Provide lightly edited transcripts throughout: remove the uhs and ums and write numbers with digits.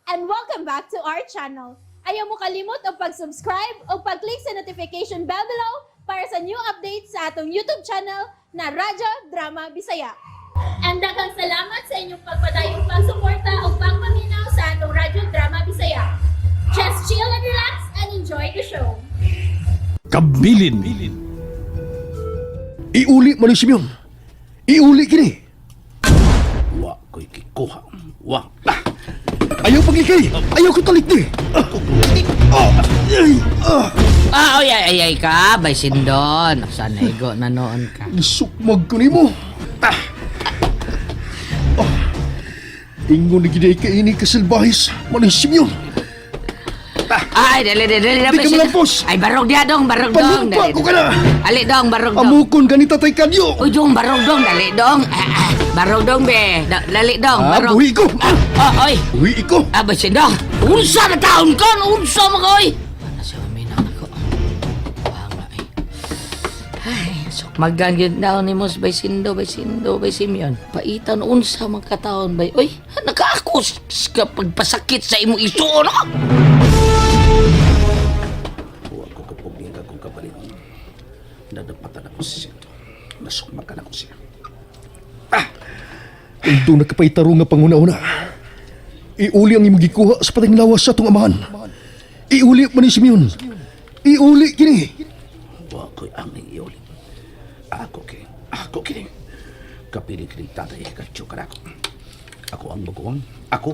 And welcome back to our channel. Ayaw mo kalimot og pag-subscribe o pag-click sa notification bell below para sa new updates sa atong YouTube channel na Radyo Drama Bisaya. And daghang salamat sa inyong pagpadayong pagsuporta o pagpaminaw sa atong Radyo Drama Bisaya. Just chill and relax and enjoy the show. Kabilin. Iuli man ni Simeon. Iuli kini. Wa ko'y kikuha. Wa. Ah! Ayaw pagikay. Ayaw ko talik ni. Ah! Ay! Ah! Ah, oy, ay, ay, ay ka, bay sindon. Sana igo na noon ka. Gisukmag ko nimo. Ah! Oh. Ingon ni giday ka ini kasilbahis man ni Simeon. Ay, dali, dali, dali. Di ka bay, sindon. malampos. Ay, barog diya dong, barog dong. Panumpa Dali, ko ka na. Ali dong, barog dong. Amukon ka ni Tatay Kadyo. Uy, dong, barog dong, dali dong. Ah, ah, barog dong, be. Dali dong, Ah, barog. buhi ko. Ah, oh, oy. Buhi ko. Ah, bay sindon. Unsa na taon kon, unsa mga oy. Ano siya maminaw nako. Wala ay. Ay, sukmagan gyud daw ni Mos bay Sindo, bay Sindo, bay Simeon. Paitan unsa man kataon bay. Oy, nakaako ka pagpasakit sa imong isuon. No? Wa ko kapuging akong kabalingon. Nadapatan ako si Sento. Nasukmakan ako siya. Kung doon nakapay tarong nga panguna-una. Iuli ang imong gikuha sa pateng lawas sa atong amahan. Iuli man ni Simeon. Iuli kini. Wa ko'y angay iuli. Ako kini. Ako kini. Kapili kini tatay Kadyo kanako. Ako ang maguwang. Ako.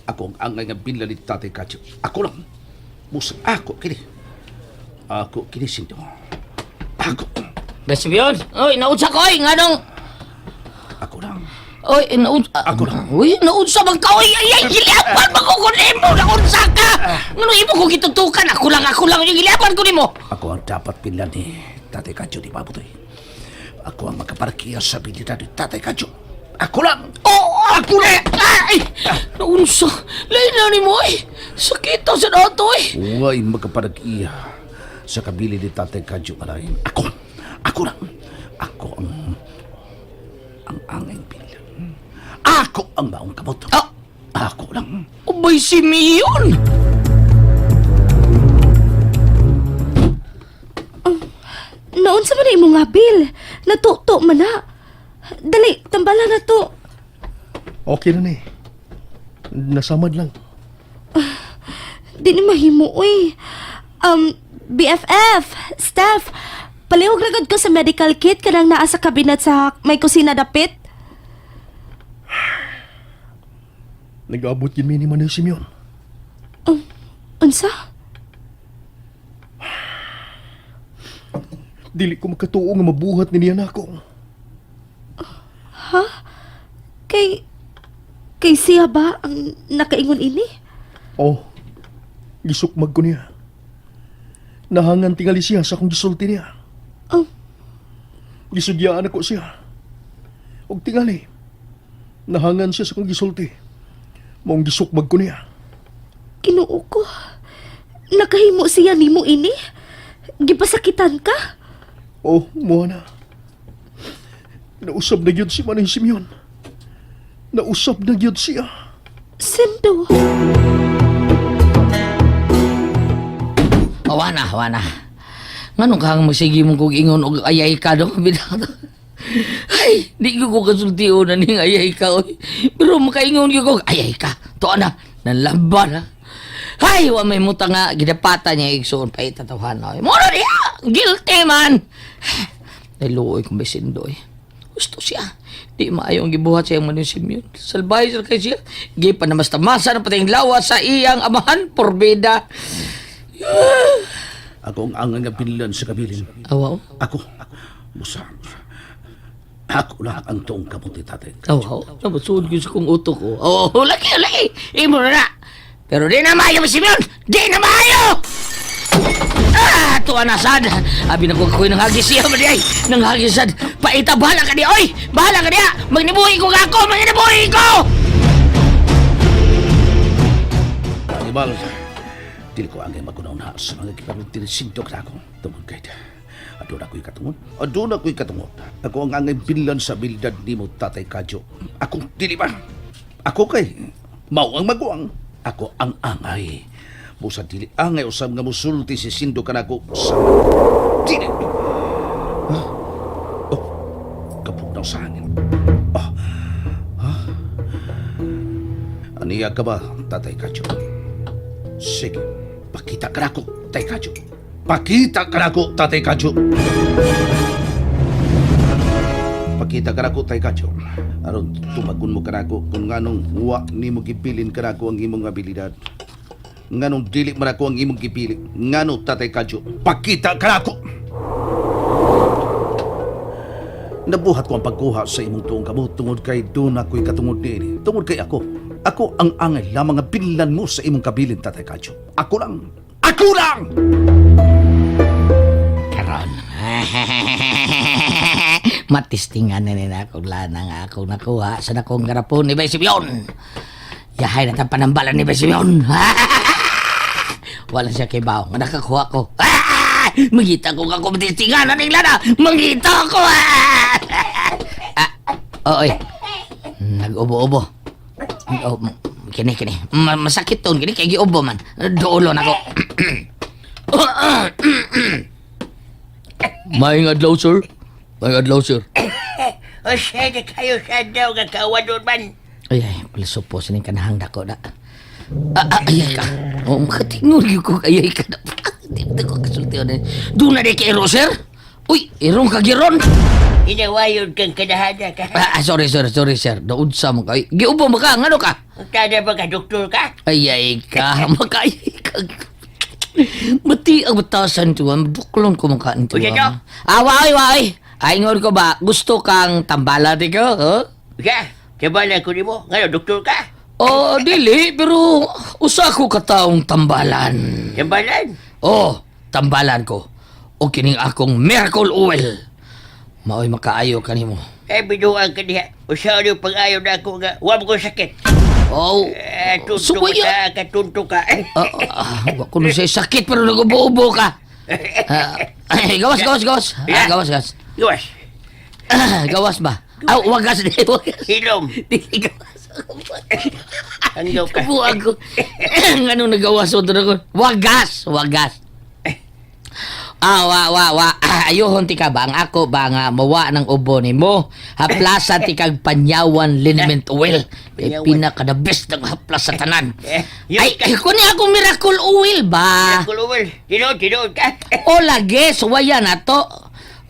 Ako ang angay nga binla ni Tatay Kadyo. Ako lang. Busa ako kini. Ako kini Sindo. Ako. Bay Simeon, oy, naunsa ko oy, nganong Ako lang. Oy, naunsa. Ako lang. Uy, naunsa man ka oy. Ay, ay, giliapan man ko kun imo, naunsa ka. Ngano imo ko gitutukan? Ako lang yung giliapan ko nimo. Ako ang dapat pinlan ni Tatay Kadyo di Babutoy. Ako ang makaparkiya sa bilida ni Tatay Kadyo. Ako lang! Oh, ako lang. Ay, naunsa. Lain na nimo oy. Sakit sa dato oy. Huwag makaparkiya sa kabili ni Tatay Kadyo malain. Ako! Ako lang! Ako ang angay pinlan. Ako ang maong kamot. Ah! Ako lang. Ubay Simeon. Noon sa man imo nga bill. Natuto man na. Dali, tambala na to. Okay na ni. Nasamad lang. Di ni mahimo oy. BFF, Steph, palihog ra gud ko sa medical kit kanang naa sa kabinet sa may kusina dapit. Nag-abot yun mi ni Manoy Simeon. Unsa? Dili ko makatuo nga mabuhat ni niya nako. Kay siya ba ang nakaingon ini? Oh, gisukmag ko niya. Nahangan tingali siya sa akong gisulti niya. Oh. Gisudyaan ako siya. Og tingali, nahangan siya sa akong gisulti. Maong gisukmag ko niya. Ginoo ko. Nakahimo siya nimo ini? Gipasakitan ka? Oh, muha na. Nausab na gyud si Manay Simeon. Nausab na gyud siya. Sendo. Oh, wana, wana. Nganong kang magsige mo kog ingon og ayay ka dong bitaw. Ay, di ko ko kasultion na ning ayay ka oy. Pero makaingon gyud ko ayay ka. Tuo na, nanlamba na. Ay, wa may muta nga gidapata niya igsuon pa itatawahan oy. Mo na diha, guilty man. Ay luoy kong besindo oy. Gusto siya. Di maayo ang gibuhat sa iyang Manong Simeon. Salbahe sa kay siya. Gi pa na mastamasa na patay ang lawas sa iyang amahan porbida. Ako ang angay nga binlan sa kabilin. Awaw. Ako. Busa. Ako lang ang tuong kamot ni Tatay. Awaw. Nabasud ko sa kong utok ko. Oo, oh, lagi, lagi. Imo na na. Pero di na maayo, Simeon! Di na maayo! Ah, tuwa na sad. Abi na ko ako'y nanghagis siya man di ay. Nanghagis sad. Paita, bahala ka di, oy! Bahala ka diya! Magnibuhi ko ka ako! Magnibuhi ko! Animal, dili ko angay magunaw na sa mga gipamintinisindok na ako. Tungod kay aduna ko'y katungod. Aduna ko'y katungod. Ako ang angay binlan sa bilidad nimo, Tatay Kadyo. Ako, dili ba? Ako kay, mao ang maguang. Ako ang angay. Busa dili angay usab nga musulti si Sindo kanako sa dili. Ha? Oh, kapugnaw sa hangin. Oh. Ha? Aniya ka ba, Tatay Kadyo? Sige, pakita ka nako, Tatay Kadyo. Pakita ka nako, Tatay Kadyo. Pakita ka nako, Tay Kadyo. Aron tumagon mo kanako kung nganong wa nimo gibilin kanako ang imong abilidad. Nganong dili man ako ang imong gipili. Ngano, Tatay Kadyo? Pakita kanako. Nabuhat ko ang pagkuha sa imong tuong kamot tungod kay doon ako'y katungod niini. Tungod kay ako. Ako ang angay lamang nga binlan mo sa imong kabilin, Tatay Kadyo. Ako lang. Ako lang! Karon. Matistingan na nila akong lana nga akong nakuha sa nakong garapon ni Bay Simeon. Yahay na tang panambalan ni Bay Simeon. Wala siya kay Bao. Nga nakakuha ko. Mangita ko nga ako matistingan na lana. Mangita ko. Ah, oy. Nag-ubo-ubo. Oh, kini kini. Masakit ton kini kay giubo man. Duolo na ko. Maayong adlaw, sir. Maayong adlaw, sir. O siya na kayo sa daw nga kawadon man. Ay, ay, palisupo sa ning kanahang dako na. Ah, ah, ayay ka. Oh, makatingol gyud ko ayay ka na. Di ba ko kasulti na. Doon na di kay iro, sir. Uy, irong kagiron. Inawayon kang kadahada ka. Ah, ah, sorry, sorry, sorry, sir. Daud sa mo kay. Giubo mo ka, ngano ka? Tada ba ka, doktor ka? Ay, ay ka. Makaayay ka. Mati ang batasan tuwa. Buklon ko makain tuwa. Uy, ano? Ah, waoy, waoy. Ay, ingon ko ba, gusto kang tambala di ko, huh? Siya, kabala ko nimo. Ngano, doktor ka? Oh, dili, pero usa ko kataong tambalan. Tambalan? Oh, tambalan ko. O kining akong miracle oil. Maoy makaayo kanimo. Eh, binuang ka diha. Usa ni pag-ayo na ako nga. Wa mo ko sakit. Oh, Eh, tunto suwaya. ka, katunto ka. Ah, ah, wa ko na sa'yo sakit pero nagubo-ubo ka. Ah, ay, gawas, gawas, gawas. Ah, gawas, gawas. Gawas. Ah, gawas ba? Ah, wagas di, wagas. Hilom. Di, gawas. Hanggaw ka. Kabuang ko. Anong nagawas mo doon ako? Wagas! Wagas! Ah, wa, wa, wa. Ah, ayuhon ti ka ba? Ang ako ba nga mawa ng ubo ni mo? Haplasan ti kag panyawan liniment oil. Kay Panyawan. pinaka the best ng haplas sa tanan. Eh, yun Ay, ay, kuni akong miracle oil ba? Miracle oil. Tinuod, tinuod ka. O lagi, suwaya na to.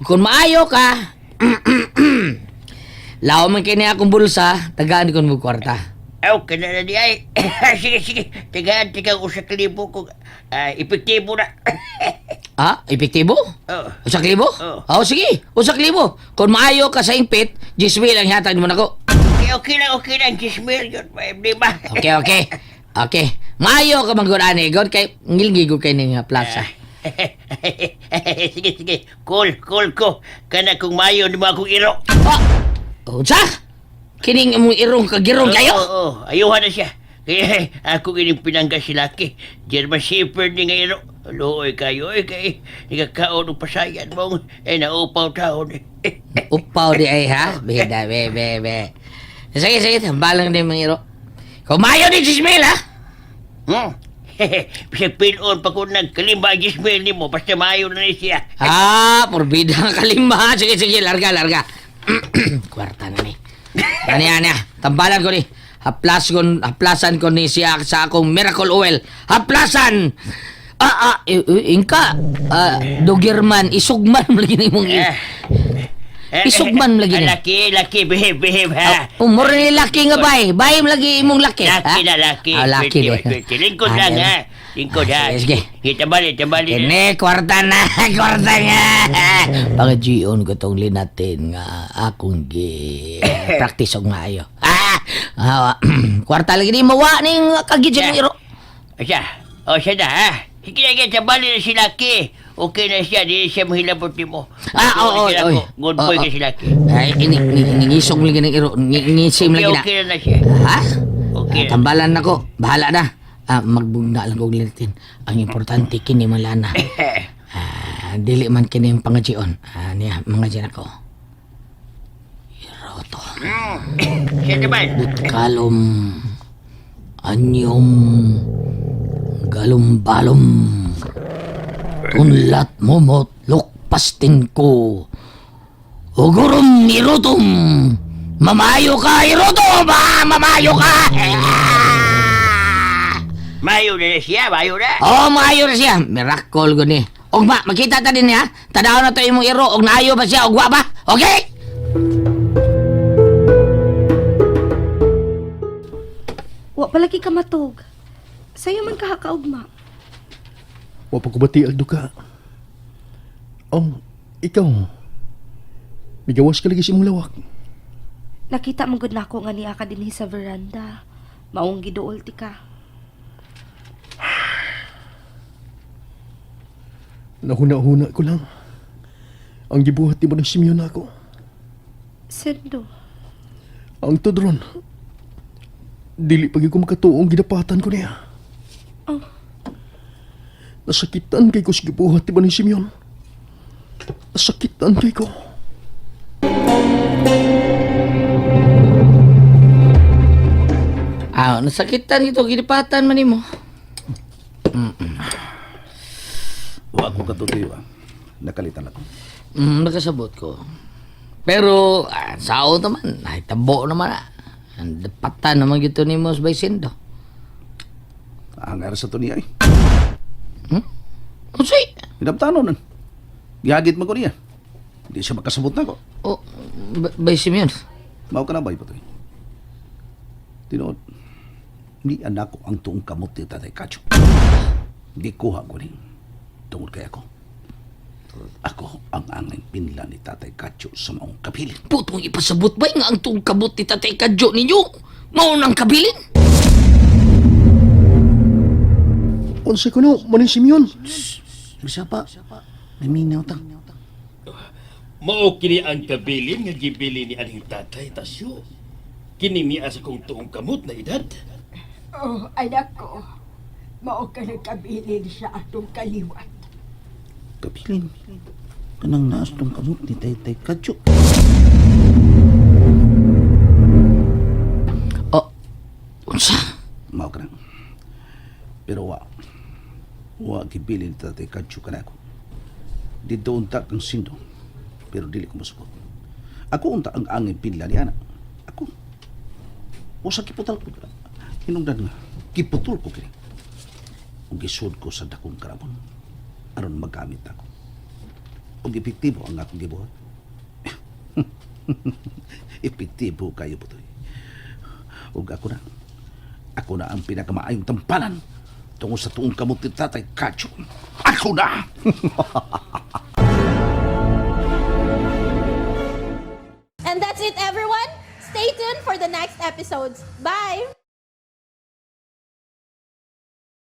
Kung maayo ka, lao man kini akong bulsa, tagaan ko mo kwarta. Aw, kana na di ay. Sige, sige. Tagaan, tagaan 1,000 ko. Ah, epektibo na. Ah, epektibo? Oo. 1,000? Oo. Oh, sige, 1,000. Kung maayo ka sa impit, 10,000 ang hatag mo nako. Okay, okay lang, okay lang. 10,000 yun. May problema. Okay, okay. Okay. Maayo ka man gud ani, god kay ngilgi ko kay ning plaza. Sige, sige. Call, call ko. Kana kung mayo ni mo akong iro. Oh. Unsa? Kining imong irong kagirong kayo? Oo, oo. Ayuhan na siya. Kaya ako gining pinangga si Laki. German Shepherd ni nga iro. Luoy kayo, oy kay. Nagkakaon og pasayan mong. Eh, naupaw taon. Upaw di ay ha? Bida, be, be, be. Sige, sige, tambalang din mga iro. Kung maayo ni 10,000 ha? Bisag pilon pa ko nagkalimba ang 10,000 nimo. Basta mayo na ni siya. Ah, porbida ang kalima. Sige, sige, larga, larga. Kwarta na ni. Ani, ani, ah. Tambalan ko ni. Haplas ko, haplasan ko ni siya sa akong miracle oil. Haplasan! Ah, ah, ingka. Ah, dogirman, isugman lagi ni mong Eh, eh, Isugman lagi ni. Laki, laki, behave, behave ha. Oh, mura ni laki nga bay. Bay lagi imong laki. Laki ha? na, laki. Ah, laki Pwede, di. pwede. Lingkod Ah, lang yan. ha. Lingkod ha. Ah, sige, Sige, tambali, tambali. Kini, kwarta na, kwarta nga. Pag-gion ko tong linatin nga akong gi practice og maayo. Ah, ah, kwarta lagi ni mawa ning kagidyan ng iro. Siya. O, siya na ha. Sige na, sige, tambali na si Laki. Okay na siya, di siya mahilabot ni mo. Ah, oo, Okay na oo, ako. Good boy oo. ka si Laki. Ay, ini ngisog lagi ng iro, ngisim Okay, lagi na. okay na na siya. Ha? Okay. Ah, tambalan nako, bahala na. Ah, magbugna lang kog linatin. Ang importante kini malana. Ah, dili man kini ang pangajion. Ah, niya, mga dyan ako. Iro to. Siya naman. Kalom. Anyom galumbalom. Tunlat momot lukpastin ko. Ugurum irutom. Mamayo ka irutom! Ah, mamayo ka! Ah! Mayo na na siya, mayo na. Oo, oh, maayo na siya. Miracle gani. Ugma, makita ta din niya. Tanaw na to imong iro. Og naayo ba siya? Ugwa ba? Okay? Wa palagi ka matog. Sayo man kahakaugma. Wa pa ko bati aldo ka. Oh, ikaw. Migawas ka lagi sa imong lawak. Nakita man gud nako nga niya ka dinhi sa veranda. Maong giduol ti ka. Nahuna-huna ko lang. Ang gibuhat ni mo ng Simeon ako. Sendo. Ang tudron. Dili pagi ko makatuong gidapatan ko niya. Oh. Nasakitan kay ko sa gibuhat ni mo ng Simeon. Nasakitan kay ko. Ah, nasakitan ito. Gilipatan man nimo. Wa ko katutuyo ah. Nakalitan ako. Nakasabot ko. Pero, ah, sao naman. Ay, tabo naman ah. Ang dapatan naman gito ni Mos Baysendo. Ang ara sa to niya eh. Unsay? Hinabtanon nun. Gihagit man ko niya. Di siya makasabot na ko. Oh, Bay Simeon. Mao ka na ba ipatoy? Tinuod, ni anak ko ang tuong kamot ni Tatay Kacho. Di kuha ko ni. Tungod kay ako. Ako ang angay pinla ni Tatay Kacho sa maong kabilin. Putong ipasabot ba nga ang tuong kabot ni Tatay Kadyo ninyo? Mao nang kabilin? Unsa ko no, maning Simeon. Bisa pa. Naminaw ta. Mao kini ang kabilin nga gibili ni aning tatay Tasyo. Kini niya sa kong tuong kamot na edad. Oh, anak ko. Mao ka nagkabilin sa atong kaliwat. Kabilin. Kanang naas tong kamot ni Tatay Kacho. Oh, unsa? Mao ka na. Pero wa. Wa gibili ni Tatay Kacho kanako. Dito unta kang sindo. Pero dili ko mosukot. Ako unta ang angin pinla ni ana. Ako. Usa kiputal ko. Hinungdan nga. Kiputol ko kini. Ug gisud ko sa dakong karabon. Aron magamit ako. Ug epektibo ang akong gibuhat. Epektibo kayo putoy. Ug ako na. Ako na ang pinakamaayong tampalan tungod sa tuong kamot ni Tatay Kacho. Ako na! And that's it, everyone. Stay tuned for the next episodes. Bye!